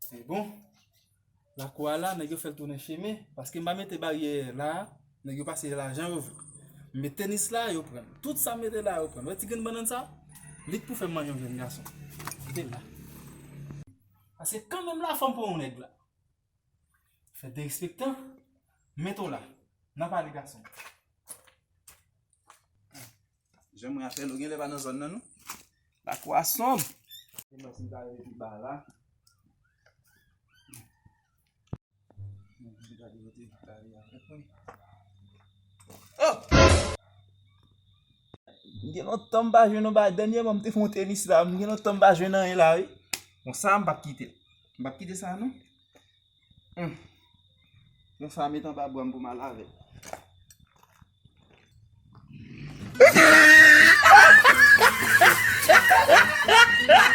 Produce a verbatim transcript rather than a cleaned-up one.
Se bon. Lakou a la, nèg yo fè l tounen chemen. Paske m pa mete baryè la, nèg yo pase la jan yo vle. M met tenis la, yo pran l. Tout sa m mete la, yo pran l. Wè ti grenn bannann sa? Li k pou fè m manje yon jèn gason. Kite l la. Paske kanmenm la, fò m pran yon nèg la. Fè derespektan, mete w la. N a pale gason. Jan mwen ap fè l, ou genlè pa nan zòn nan, non? Lakou a sonb. Se mwen si m ta rive pi ba la. Oh! M gen lontan m pa jwenn yon bagay. Dènyèman, m te fè yon tenis la. M gen lontan m pa jwenn anyen la, wi. Bon, sa, m p ap kite l. M p ap kite sa, non. Hmm. Pran sa met anba bra m pou m al avè l.